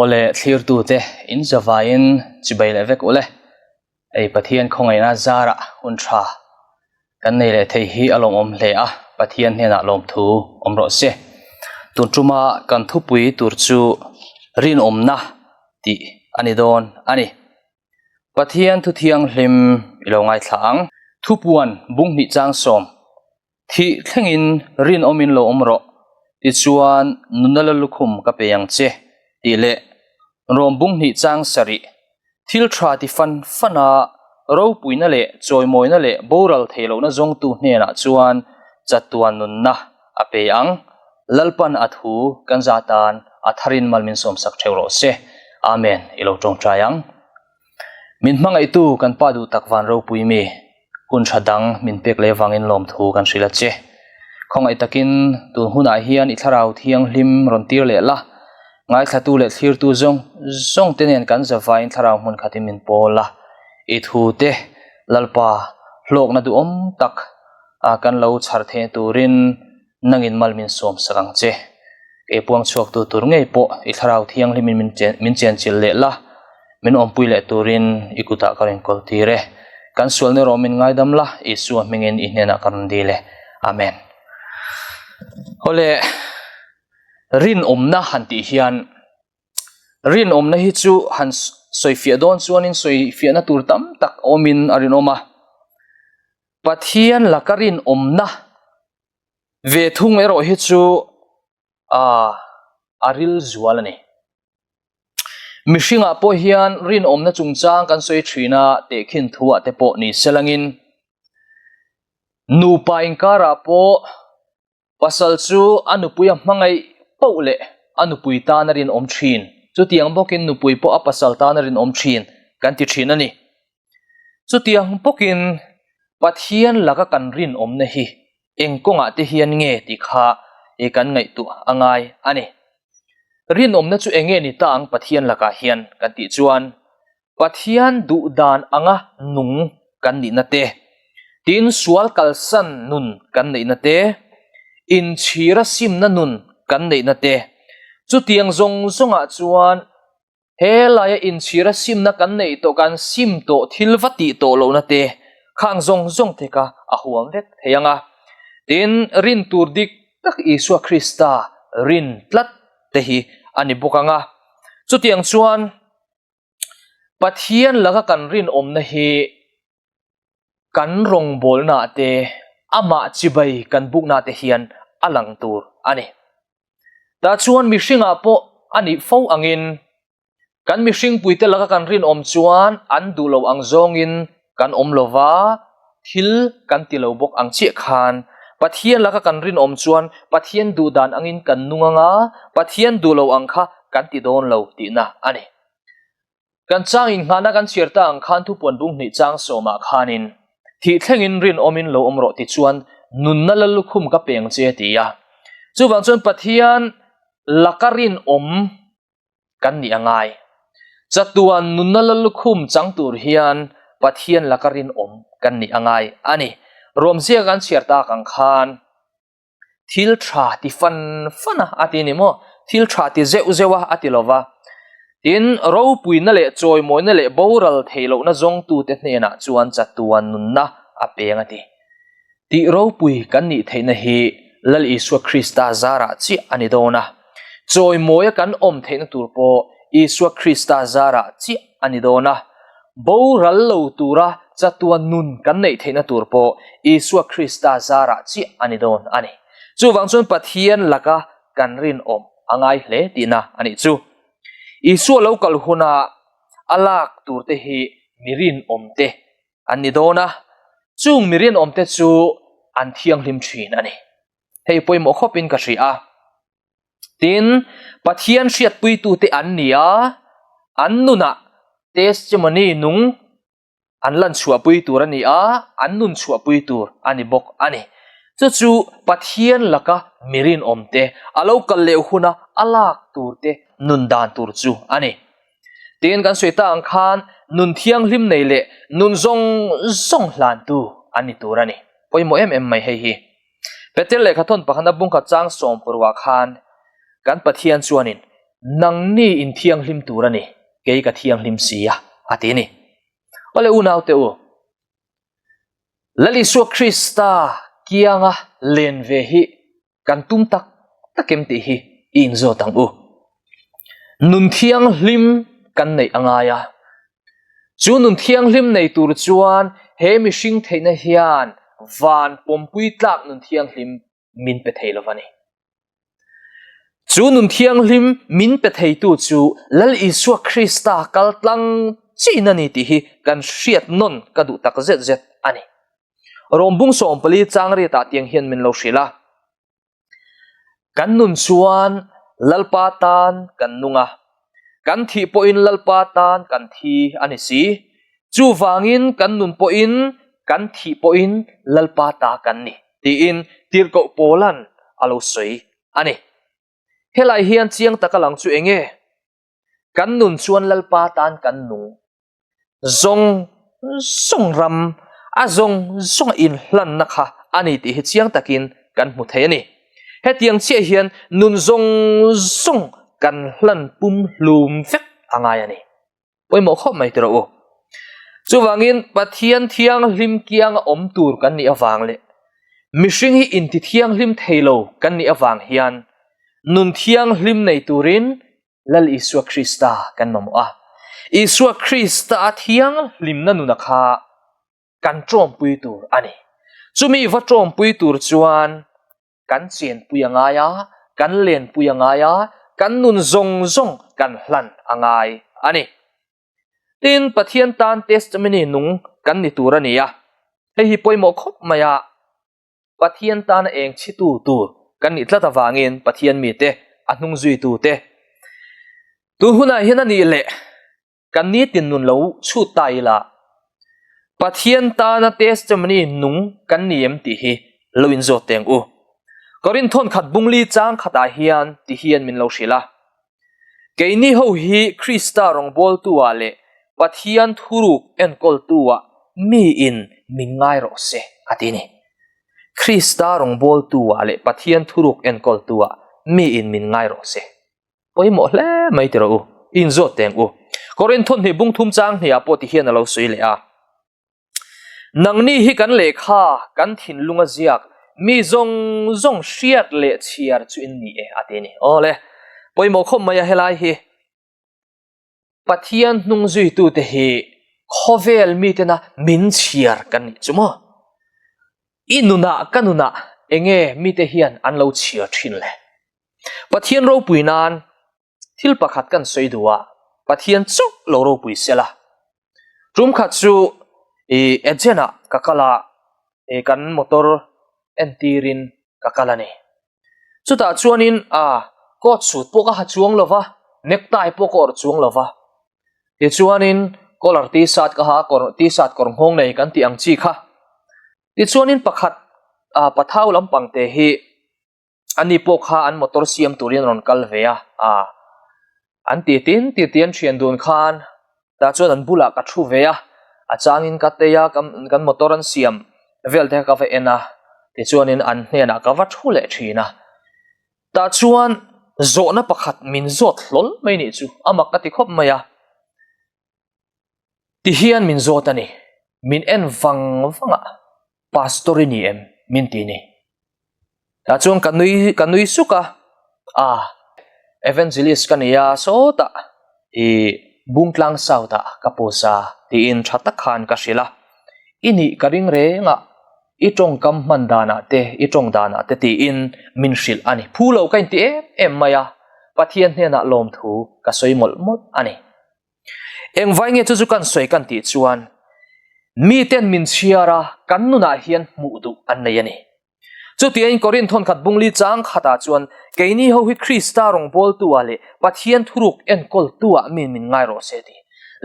Awle thlirtute in zavaiin chibai leh vek ule. Hei Pathian khawngaihna zarah hun tha kan nei leh thei hi a lawmawm hle a, Pathian hnenah lawmthu awm rawh se. Tun tuma kan thupui tur chu rinawmna tih a ni dawn a ni. Pathian thu thianghlim i lo ngaithla ang. Thupuan bung hnih chang sawm Thih thlengin rinawmin lo awm rawh, tichuan nuna la lukhum ka pe ang che, tih leh rawm bung hnih chang sarih, thil tha ti fan fan a, ropuina leh chawimawina leh boral thei lohna zawngtu hnenah chuan chatuan nunna a pe ang. Lalpan a thu kan za tan a tharin mal min sawmsak theuh rawh se. Amen. I lo tawngtai ang. Min hmangaihtu kan Pa duh tak van ropui mi. Hun tha dang min pek leh vangin lawmthu kan hrilh a che. Khawngaih takin tun hunah hian i thlarau thianghlim rawn tir leh la, ngaithlatu leh thlirtu zawng zawng te nen kan zavaiin thlarau hmun khatin min pawl a, i thu te Lalpa hlawkna duhawm tak a kan lo chhar theih turin nangin mal min sawm sak ang che. Kei puang chhuaktu tur ngei pawh i thlarau thianghlimin min chenchilh leh la, min awmpui leh turin i kutah ka rawn kawl tir e. Kan sualna erawh min ngaidam la, Isua hmingin i hnenah ka rawn dil e. Amen. Awle, rinawmna han tih hian rinawmna hi chu han sawifiah dawn chuanin sawifiahna tur tam tak awmin a rinawm a. Pathian laka rinawmna ve thung erawh hi chu ah a ril zual a ni. Mihringah pawh hian rinawmna chungchang kan sawi thin a, tehkhin thuah te pawh ni selangin nupa inkarah pawh pasal chu a nupui a hmangaih poh leh a nupui tan a rinawm thin. Chutiang bawkin nupui pawh a pasal tan a rinawm thin kan ti thin a ni. Chutiang bawkin Pathian laka kan rinawmna hi eng kawngah te hian nge tih kha i kan ngaihtuah a ngai a ni. Rinawmna chu eng nge ni ta ang Pathian lakah hian kan tih chuan Pathian duh dan anga nung kan nihna te, tin sual kalsan nun kan neihna te, inchhira simna nun kan neihna te, chutiang zawng zawngah chuan He laia inchhira simna kan neih tawh kan sim tawh thil va tih tawh lohna te khang zawng zawng te kha a huam vek thei ang a. Tin, rin tur dik tak Isua Krista rin tlat te hi a ni bawk ang a. Chutiang chuan Pathian laka kan rinawmna hi kan rawngbawlna te amah chibai kan bukna te hian a lang tur a ni. Tah chuan mihringah pawh a nih fo angin kan mihringpuite laka kan rinawm chuan an duh lo ang zawngin kan awm lo va, thil kan ti lo bawk ang chiah khan Pathian laka kan rinawm chuan Pathian duh dan angin kan nung ang a, Pathian duh lo ang kha kan ti dawn lo tihna a ni. Kan chang inghahna kan chhiar ta ang khan thupuan bung hnih chang sawmah khanin, Thih thlengin rinawmin lo awm rawh ti chuan nunna la lukhum ka peng che a ti a. Chuvang chuan Pathian laka rinawm kan nih a ngai. Chatuan nunna la lukhum chang tur hian Pathian laka rinawm kan nih a ngai a ni. Ruamzia kan chhiar tak ang khan. Thil tha ti fan fan a a ti ni maw? Thil tha ti zeuh zeuh a a ti lo va. Tin, ropuina leh chawimawina leh boral thei lohna zawngtute hnenah chuan chatuan nunna a peng a ti. Tih ropui kan nih theihna hi Lal Isua Krista zarah chiah a ni dawn a. Chawimawia kan awm theihna tur pawh Isua Krista zarah chiah a ni dawn a. Boral lo tura chatuan nun kan neih theihna tur pawh Isua Krista zarah chiah a ni dawn a ni. Chuvang chuan Pathian laka kan rinawm a ngai hle tihna a nih chu. Isua lo kal huna a lak turte hi mi rinawmte an ni dawn a, chung mi rinawmte chu an thianghlim thin a ni. Hei pawimawh khawpin ka hria a. Tin, Pathian hriatpuitute an ni a, an nunah testimony nung an lan chhuahpui tur a ni a, an nun chhuahpui tur a ni bawk a ni. Chu chu Pathian laka mi rinawmte, a lo kal leh huna a lak turte nun dan tur chu a ni. Tin, kan sawi ta ang khan nun thianghlim nei leh nun zawng zawng hlantu an ni tur a ni. Pawimawh em em mai hei hi. Peter lehkhathawn pakhana bungkhat chang sawm pawruah khan kan Pathian chuanin. Nangni in thianghlim tur a ni, kei ka thianghlim si a, a ti a ni. Awle unaute u, Lal Isua Krista kianga len ve hi kan tum tak tak em tih hi i inzawt ang u. Nun thianghlim kan neih a ngai a, chu nun thianghlim nei tur chuan he mihring theihna hian van pawmpui tlak nun thianghlim min pe thei lo va ni. Chu nun thianghlim min pe theitu chu Lal Isua Krista kal tlang chiin a ni tih hi kan hriat nawn ka duh tak zet zet a ni. Rawmbung 14 chang riatah tiang hian min lo hrilh a, Kan nun chuan Lalpa tan kan nung a, kan thih pawhin Lalpa tan kan thi a ni si. Chuvangin kan nun pawhin kan thih pawhin Lalpa ta kan ni, tiin Tirhkoh Paula'n a lo sawi a ni. Helai hian chiang taka lang chu eng nge? Kan nun chuan Lalpa tan kan nung. Zawng zawng ram a zawng zawng a inhlanna kha a ni tih hi chiang takin kan hmu thei a ni. Hetiang chiah hian nun zawng zawng kan hlan pum hlum vek a ngai a ni. Pawimawh khawp mai tiraw u. Chuvangin Pathian thianghlim kianga awm tur kan nih avang leh mihring hi inti thianghlim thei lo kan nih avang hian nun thianghlim nei turin Lal Isua Krista kan mamawh a. Isua Krista a thianghlimna nuna kha kan tawmpui tur a ni. Chumi va tawmpui tur chuan kan chenpui a ngai a, kan lenpui a ngai a, kan nun zawng zawng kan hlan a ngai a ni. Tin, Pathian tan testimony nung kan ni tur a ni a. Hei hi pawimawh khawp mai a. Pathian tana eng chhitu tur kan nih tlat avangin Pathian mite a hnung zuitute tun hunah hian a nih leh kan nitin nun lo chhut ta ila Pathian tana testimony nung kan ni em tih hi lo inzawt teng u. Korinthawn khat bungli chang khatah hian ti hian min lo hrilh a. Keini ho hi Krista rawngbawltu-ah leh Pathian thuruk enkawltu-ah miin min ngai rawh se, a ti ni. Krista rawngbawltu-ah leh Pathian thuruk enkawltu-ah miin min ngai rawh se. Pawimawh hle mai ti rawh u, inzawt teng u. Korinthon hnih bung thum chang hniah pawh ti hian a lo sawi leh a. Nangni hi kan lehkha, kan thinlung a ziak, mi zawng zawng hriat leh chhiar chu in ni e, a ti a ni. Aw le, pawimawh khawp mai a helai hi. Pathian hnung zuitute hi khawvel mitena min chhiar kan nih chu maw? I nunah ka nunah enge mite hian an lo chhiar thin le? Pathian ropui nan Thil pakhat kan sawi duh a, Pathian chauh lo ropui sel a. Tum khat chu i agent ah ka kal a, i kan motor entirin ka kal a ni. Chutah chuanin a coat suit pawh ka ha chuang lo va, necktie pawh ka awrh chuang lo va. Tichuanin collar t-shirt ka ha a, kawr t-shirt kawr nghawng nei kan tih ang chi kha. Tichuanin pakhat ah pathau lampang te hi Ani pawh kha an motor siam turin a rawn kal ve a, ah an ti tin ti ti an thian dun khan tah chuan an bulah ka thu ve a, a changin ka tei a kan motor an siam vel te kha ka va en a, tichuanin an hnenah ka va thu leh thin a, tah chuan zawhna pakhat min zawt hlawl mai nih chu a mak ka ti khawp mai a. Ti hian min zawt a ni, min en vang vang a, Pastor i ni em? min ti ni. Tah chuan ka nui ka nui suk a, ah Evangelist ka ni a sawtah i Bungtlang South ah ka post a tiin tha tak khan ka hrilh a, i nih ka ring reng a, i tawngkam hman danah te i tawng danah te tiin min hrilh a ni. Phu lo ka inti em em mai a, Pathian hnenah lawmthu ka sawi mawlh mawlh a ni. Engvai nge chu chu kan sawi kan tih chuan miten min chhiar a, kan nunah hian hmuh duh an nei a ni. Chutiangin Korinth thawnkhat bungli chang khatah chuan keini ho hi Krista rawngbawltu-ah leh Pathian thuruk enkawltu-ah mi min ngai rawh se ti.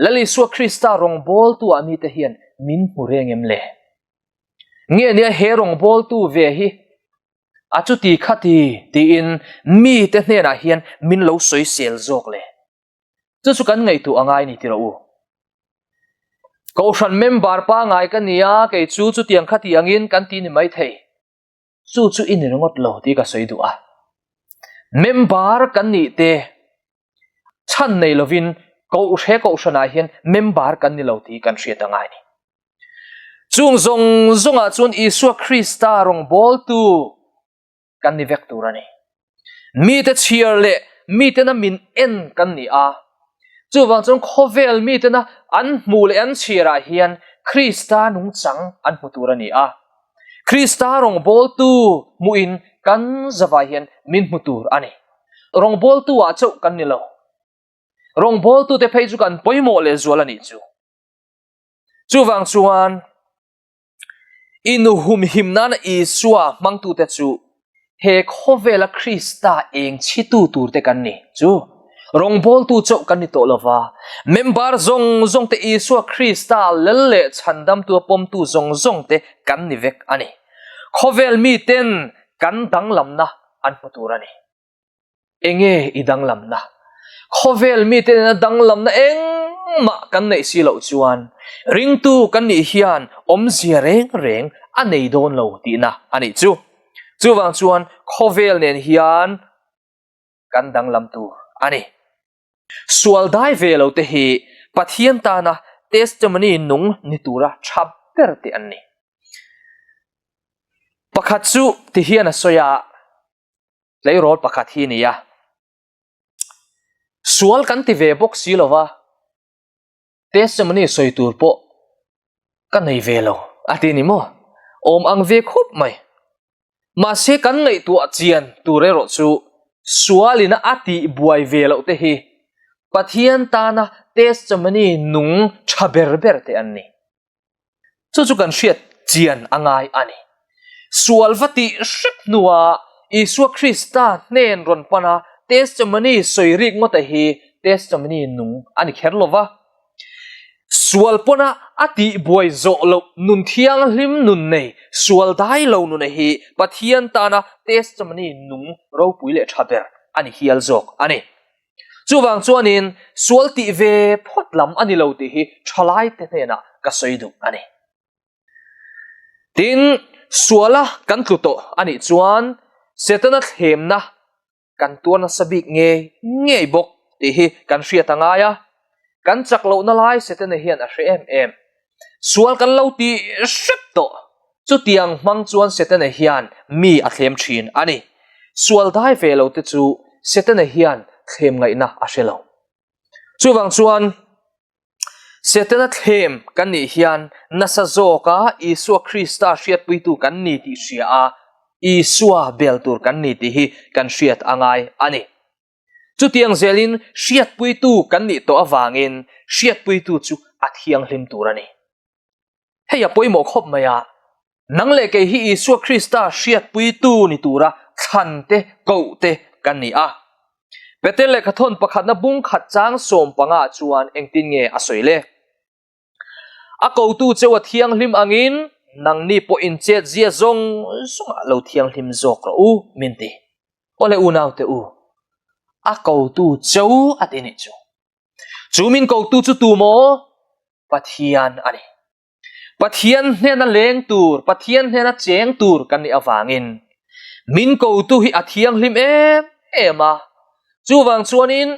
Lal Isua Krista rawngbawltu-ah mite hian min hmu reng em le? Nge nia he rawngbawltu ve hi a chuti khati tiin mite hnenah hian min lo sawisel zawk le? Chu chu kan ngaihtuah a ngai ni tiraw u. Kohhran member pangai ka ni a, kei chu chutiang kha ti angin kan ti ni mai thei. Chu chu i ni ringawt lo tih ka sawi duh a. Member kan nih te. Chhan nei lovin Kohhre Kohhranah hian member kan ni lo tih kan hriat a ngai a ni. Chung zawng zawngah chuan Isua Krista rawngbawltu kan ni vek tur a ni. Mite chhiar leh mitena min en kan ni a, chuvang chuan khawvel mitena an hmuh leh an chhiarah hian Krista nungchang an hmu tur a ni a. Krista rawngbawltu hmuhin kan zavai hian min hmu tur a ni. Rawngbawltu ah chauh kan ni lo. Rawngbawltute phei chu kan pawimawh lehzual a nih chu. Chuvang chuan Inhumhim nana Isua hmangtute chu he khawvela Krista eng chhitu turte kan ni. Chu rawngbawltu chauh kan ni tawh lova, member zawng zawngte Isua Krista lel leh chhandamtua pawmtu zawng zawngte kan ni vek a ni. Khawvel miten kan danglamna an hmu tur a ni. Enge i danglamna? Khawvel mite nena danglamna engmah kan neih si loh chuan ringtu kan nih hian awmzia reng reng a nei dawn lo tihna a nih chu. Chuvang chuan khawvel nen hian kan danglam tur a ni. Sual dai ve lo te hi Pathian tana testimony nung ni tura tha ber te an ni. Pakhat chu ti hian a sawi a. Tleirawl pakhat hi nia. Sual kan ti ve bawk si lova, testimony sawi tur pawh ka nei ve lo a ti ni maw? Awm ang ve khawp mai. Mahse kan ngaihtuah chian tur erawh chu sualina a tih buai ve loh te hi Pathian tana testimony nung tha ber ber te an ni. Chu chu kan hriat chian a ngai a ni. Sual va tih hrep hnuah Isua Krista hnen rawn pan a, testimony sawi rik ngawta hi testimony nung a ni kher lo va. Sual pawna a tih buai zawh loh nun thianghlim nun nei, sual dai lo nuna hi Pathian tana testimony nung ropui leh tha ber a ni hial zawk a ni. Chuvang chuanin sual tih ve phawt lam a ni lo tih hi thalaite hnenah ka sawi duh a ni. Tin, suala kan tlu tawh a nih chuan Setana thlemna kan tuar nasa bik ngei ngei bawk tih hi kan hriat a ngai a. Kan chak lohna lai Setana hian a hre em em. Sual kan lo ti hrep tawh. Chutiang hmang chuan Setana hian mi a thlem thin a ni. Sual dai ve lo te chu Setana hian thlem ngaihna a hre lo. Chuvang chuan Setana thlem kan nih hian nasa zawka Isua Krista hriatpuitu kan ni tih hria a, Isua bel tur kan ni tih hi kan hriat a ngai a ni. Chutiang zelin hriatpuitu kan nih tawh avangin hriatpuitu chu a thianghlim tur a ni. Hei a pawimawh khawp mai a, nang leh kei hi Isua Krista hriatpuitu ni tura thlan te, koh te kan ni a. Peter lehkhathawn pakhatna bung khat chang 15 chuan engtin nge a sawi le? A kotu cheu a thianghlim angin nangni pawh in chet zia zawng zawngah lo thianghlim zawk rawh u min ti. Awle unaute u, a kotu cheu a ti nih chu. Chu min kotu chu tu maw? Pathian a ni. Pathian hnena leng tur, Pathian hnena cheng tur kan nih avangin min kotu hi a thianghlim em em a. Chuvang chuanin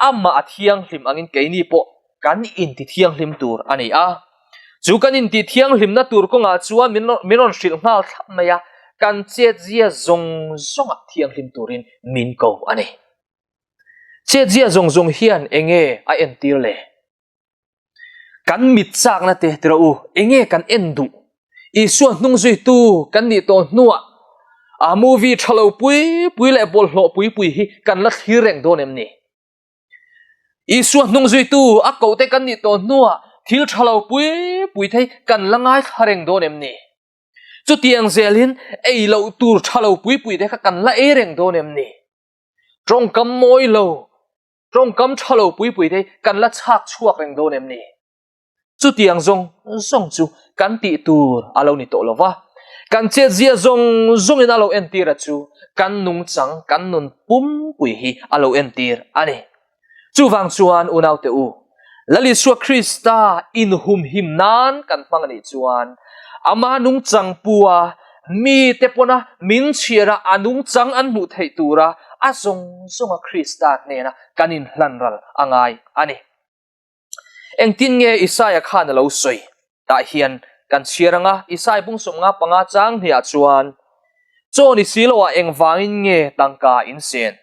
amah a thianghlim angin keini pawh kan inti thianghlim tur a ni a. Chu kan inti thianghlimna tur kawngah chuan min min rawn hrilh nghal thlap mai a, kan chetzia zawng zawngah thianghlim turin min ko a ni. Chetzia zawng zawng hian enge a entir le? Kan mit chakna te ti rawh u, enge kan en duh? Isua hnung zuitu kan nih tawh hnuah a movie tha lo pui pui leh bawlhhlawh pui pui hi kan la thlir reng dawn em ni? Isua hnung zuitu a koh te kan nih tawh hnuah thil tha lo pui pui thei kan la ngaithla reng dawn em ni? Chutiang zelin ei loh tur tha lo pui pui te kha kan la ei reng dawn em ni? Tawngkam mawi lo, tawngkam tha lo pui pui te kan la chhak chhuak reng dawn em ni? Chutiang zawng zawng chu kan tih tur a lo ni tawh lo va, kan chetzia zawng zawngin a lo entir a chu kan nungchang, kan nun pumpui hi a lo entir a ni. Chuvang chuan unaute u, Lal Isua Krista inhumhim nan kan hmang a nih chuan ama nungchang pua mite pawna min chhiara a nungchang an hmuh theih tura A zawng zawnga Krista hnena kan inhlan ral a ngai a ni. Engtin nge Isaia khan a lo sawi? Tah hian kan chhiar ang a, Isai bung 55 chang hniah chuan, Chaw ni si loah engvangin nge tangka in sen?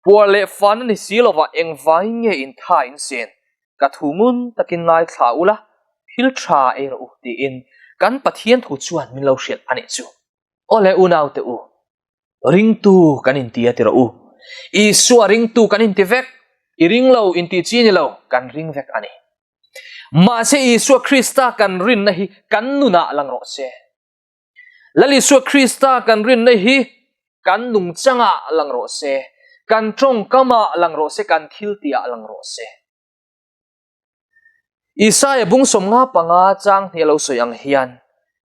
Puar leh fan a ni si lovah engvangin nge in tha in sen? Ka thu ngun takin ngaithla ula, thil tha ei rawh u tiin kan Pathian thu chuan min lo hrilh a nih chu. Aw le unaute u, ringtu kan inti a ti rawh u. Isua ringtu kan inti vek, i ring lo inti chi ni lo, kan ring vek a ni. Mahse Isua Krista kan rinna hi kan nunah lang rawh se. Lal Isua Krista kan rinna hi kan nungchangah lang rawh se, kan tawngkamah lang rawh se, kan thiltihah lang rawh se. Isaia bung 55 chang hnih a lo sawi ang hian,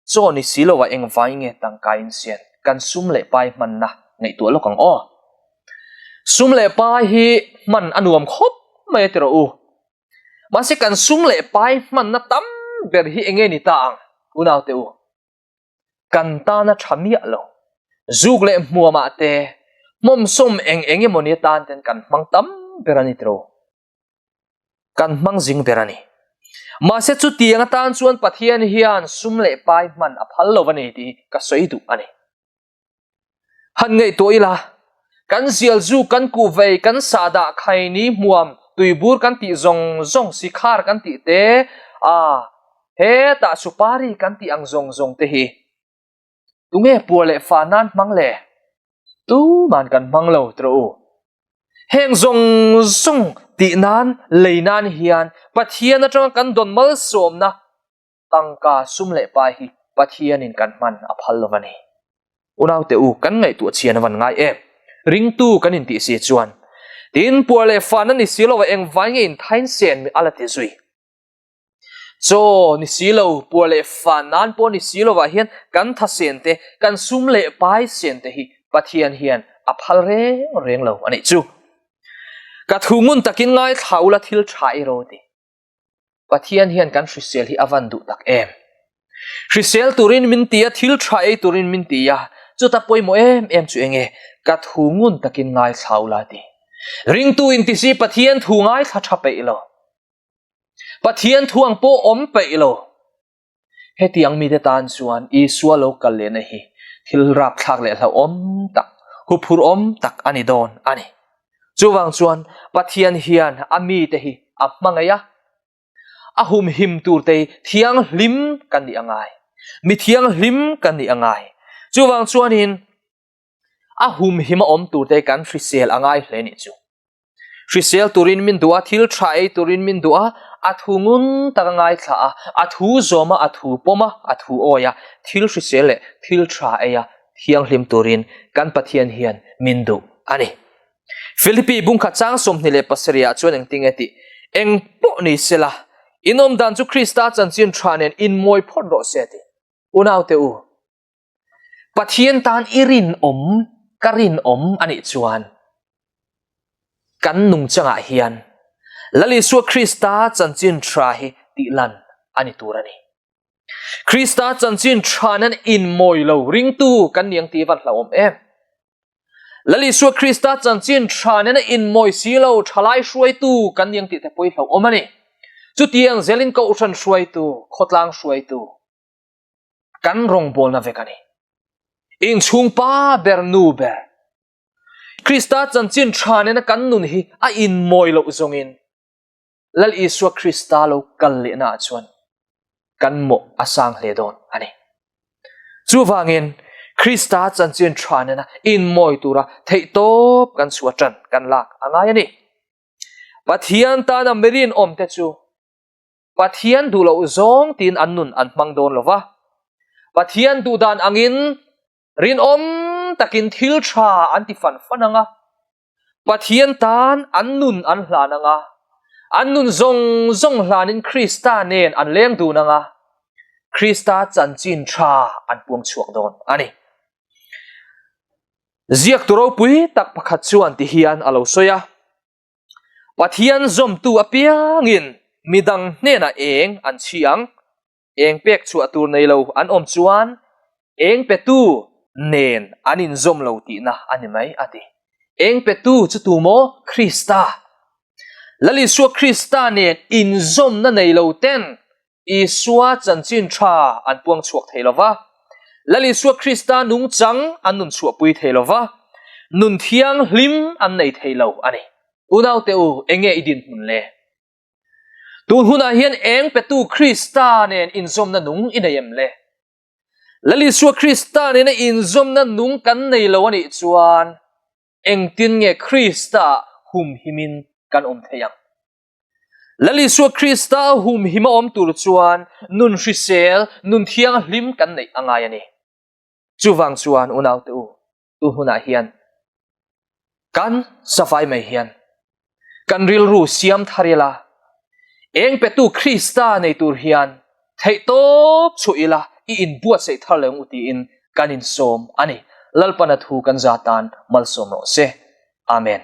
Chaw ni si loah engvai nge tangka in sian kan sum leh pai hmanna ngaihtuah lawk ang aw. Sum leh pai hi hman a nuam khawp mai a ti rawh u. Mahse kan sum leh pai hmanna tam ber hi enge ni ta ang unaute u? Kan tana tha miah lo. Zuk leh hmuamah te, hmawmsawm eng eng emawni atan ten kan hmang tam ber a ni tiro. Kan hmang zing ber a ni. Mahse chutiang atan chuan Pathian hian sum leh pai hman a phal lo a ni tih hi ka sawi duh a ni. Han ngaihtuah ila, kan zial zu, kan kuh vei, kan sahdah, khaini, hmuam, tuibur kan tih zawng zawng, sikhar kan tih te, a, hetah supari kan tih ang zawng zawng te hi tunge puar leh fa nan hmang le? Tuman kan hmang lo tiraw u. Heng zawng zawng tih nan, lei nan hian Pathian atanga kan dawn malsawmna Tangka sum leh pai hi Pathianin kan hman a phal lo a ni. Unaute u, kan ngaihtuah chhian a van ngai em? Ringtu kan intih si chuan, tin puar leh fan a ni si lo a, engvai nge inthain sen mi a la ti zui? Chaw ni si lo, puar leh fan nan pawh ni si lovah hian kan tha sen te, kan sum leh pai sen te hi Pathian hian a phal reng reng lo a nih chu. Ka thu ngun takin ngaithla ula thil tha i ro ti. Pathian hian kan hrisel hi a van duh tak em? Hrisel turin min ti a, thil tha ei turin min ti a, chuta pawimawh em em chu enge? Ka thu ngun takin ngaithla ula ti. Ringtu inti si Pathian thu ngaithla tha peih lo. Pathian thu ang pawh awm peih lo. Hetiang mite tan chuan Isua lo kal lehna hi thil rapthlak leh hlauhawm tak, huphurhawm tak a ni dawn a ni. Chuvang chuan Pathian hian a mite hi a hmangaih a, a humhim turte hi thianghlim kan nih a ngai, mi thianghlim kan nih a ngai. Chuvang chuanin a humhim a awm turte kan hrisel a ngai hle nih chu. Hrisel turin min duh a, thil tha ei turin min duh a, a thu ngun tak a ngaithla a, a thu zawm a, a thu pawm a, a thu awi a, thil hrisel leh thil tha ei a thianghlim turin kan Pathian hian min duh a ni. Philippi bungkhat chang 27 ah chuan engtin nge tih? Eng pawh ni sela, in awmdan chu Krista chanchin tha nen inmawi phawt rawh se tih. Unaute u, Pathian tan i rinawm, ka rinawm a nih chuan kan nungchangah hian Lal Isua Krista chanchin tha hi tihlan a ni tur a ni. Krista chanchin tha nan inmawi lo ringtu kan ni ang tih van hlauhawm em? Lal Isua Krista chanchin tha nena inmawi si lo thalai hruaitu kan ni ang tih te pawh hi hlauhawm a ni. Chutiang zelin kohhran hruaitu, khawtlang hruaitu, kan rawngbawlna vek a ni. Inchhung pa ber nu ber. Krista chanchin tha nena kan nun hi a inmawi loh zawngin Lal Isua Krista lo kal lehna ah chuan kan mawh a sang hle dawn a ni. Chuvangin Krista chanchin tha nena inmawi tura theihtawp kan chhuah tan kan lak a ngai a ni. Pathian tana mi rinawmte chu Pathian duh loh zawng tiin an nun an hmang dawn lo va. Pathian duh dan angin rinawm takin thil tha an ti fan fan ang a. Pathian tan an nun an hlan ang a. An nun zawng zawng hlanin Krista nen an leng dun ang a. Krista chanchin tha an puang chhuak dawn a ni. Ziaktu ropui tak pakhat chuan ti hian a lo sawi a. Pathian zawmtu apiangin midang hnenah eng an chhi ang, eng pek chhuah tur nei lo an awm chuan eng petu nen an inzawm lo tihna a ni mai, a ti. Eng petu chu tu maw? Krista. Lal Isua Krista nen inzawmna nei lo ten Isua chanchin tha an puang chhuak thei lo va. Lal Isua Krista nungchang an nun chhuahpui thei lo va, nun thianghlim an nei thei lo a ni. Unaute u, enge i dinhmun le? Tun hunah hian eng petu Krista nen inzawmna nung i nei em le? Lal Isua Krista nena inzawmna nung kan nei lo a nih chuan engtin nge Krista humhimin kan awm thei ang? Lal Isua Krista humhima awm tur chuan nun hrisel, nun thianghlim kan neih a ngai a ni. Chuvang chuan unaute u, tu hunah hian kan safai mai hian kan rilru siam thar ila, eng petu Krista nei tur hian theihtawp chhuah ila i inbuatsaih thar leh ang u tiin kan insawm a ni. Lalpana thu kan za tan malsawm rawh se. Amen.